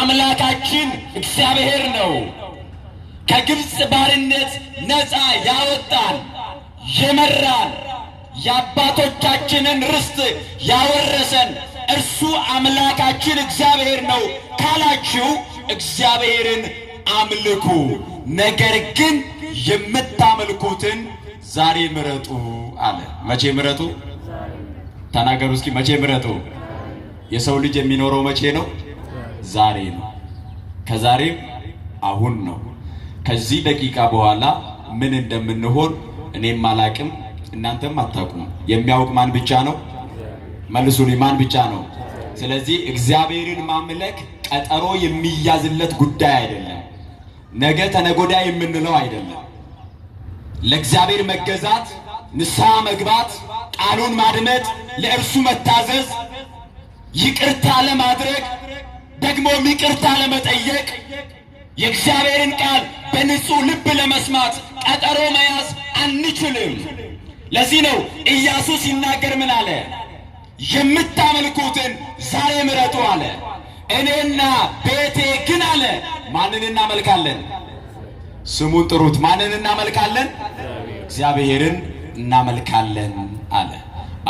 አምላካችን እግዚአብሔር ነው። ከግብፅ ባርነት ነፃ ያወጣን፣ የመራን፣ የአባቶቻችንን ርስት ያወረሰን እርሱ አምላካችን እግዚአብሔር ነው ካላችሁ እግዚአብሔርን አምልኩ። ነገር ግን የምታመልኩትን ዛሬ ምረጡ አለ። መቼ ምረጡ? ተናገሩ እስኪ፣ መቼ ምረጡ? የሰው ልጅ የሚኖረው መቼ ነው? ዛሬ ነው። ከዛሬም አሁን ነው። ከዚህ ደቂቃ በኋላ ምን እንደምንሆን እኔም አላቅም፣ እናንተም አታውቁም። የሚያውቅ ማን ብቻ ነው? መልሱልኝ፣ ማን ብቻ ነው? ስለዚህ እግዚአብሔርን ማምለክ ቀጠሮ የሚያዝለት ጉዳይ አይደለም። ነገ ተነጎዳ የምንለው አይደለም። ለእግዚአብሔር መገዛት፣ ንስሐ መግባት፣ ቃሉን ማድመጥ፣ ለእርሱ መታዘዝ፣ ይቅርታ ለማድረግ ደግሞም ይቅርታ ለመጠየቅ፣ የእግዚአብሔርን ቃል በንጹሕ ልብ ለመስማት ቀጠሮ መያዝ አንችልም። ለዚህ ነው ኢያሱ ሲናገር ምን አለ? የምታመልኩትን ዛሬ ምረጡ አለ። እኔና ቤቴ ግን አለ ማንን እናመልካለን? ስሙን ጥሩት። ማንን እናመልካለን? እግዚአብሔርን እናመልካለን አለ።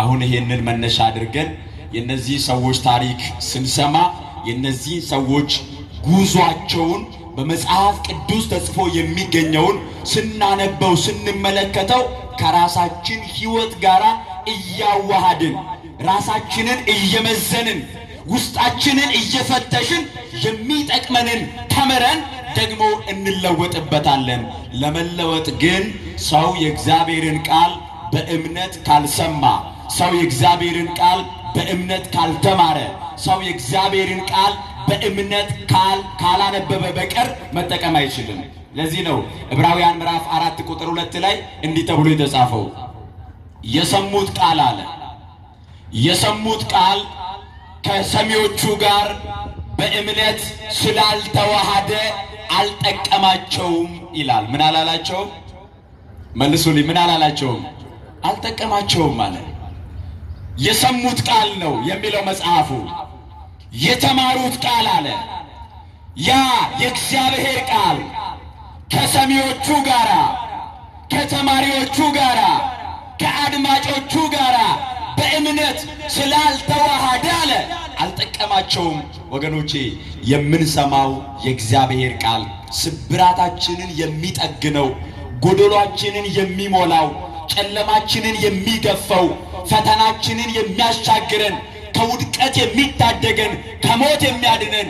አሁን ይሄንን መነሻ አድርገን የነዚህ ሰዎች ታሪክ ስንሰማ፣ የነዚህ ሰዎች ጉዟቸውን በመጽሐፍ ቅዱስ ተጽፎ የሚገኘውን ስናነበው፣ ስንመለከተው፣ ከራሳችን ሕይወት ጋር እያዋሃድን፣ ራሳችንን እየመዘንን፣ ውስጣችንን እየፈተሽን፣ የሚጠቅመንን ተምረን ደግሞ እንለወጥበታለን። ለመለወጥ ግን ሰው የእግዚአብሔርን ቃል በእምነት ካልሰማ፣ ሰው የእግዚአብሔርን ቃል በእምነት ካልተማረ፣ ሰው የእግዚአብሔርን ቃል በእምነት ካላነበበ በቀር መጠቀም አይችልም። ለዚህ ነው ዕብራውያን ምዕራፍ 4 ቁጥር 2 ላይ እንዲህ ተብሎ የተጻፈው፣ የሰሙት ቃል አለ፣ የሰሙት ቃል ከሰሚዎቹ ጋር በእምነት ስላልተዋሃደ አልጠቀማቸውም ይላል። ምን አላላቸውም? መልሱልኝ። ምን አላላቸውም? አልጠቀማቸውም ማለት የሰሙት ቃል ነው የሚለው መጽሐፉ። የተማሩት ቃል አለ፣ ያ የእግዚአብሔር ቃል ከሰሚዎቹ ጋራ፣ ከተማሪዎቹ ጋራ፣ ከአድማጮቹ ጋራ በእምነት ስላልተዋሃደ አለ አልጠቀማቸውም። ወገኖቼ፣ የምንሰማው የእግዚአብሔር ቃል ስብራታችንን የሚጠግነው፣ ጎደሏችንን የሚሞላው፣ ጨለማችንን የሚገፈው፣ ፈተናችንን የሚያሻግረን፣ ከውድቀት የሚታደገን፣ ከሞት የሚያድነን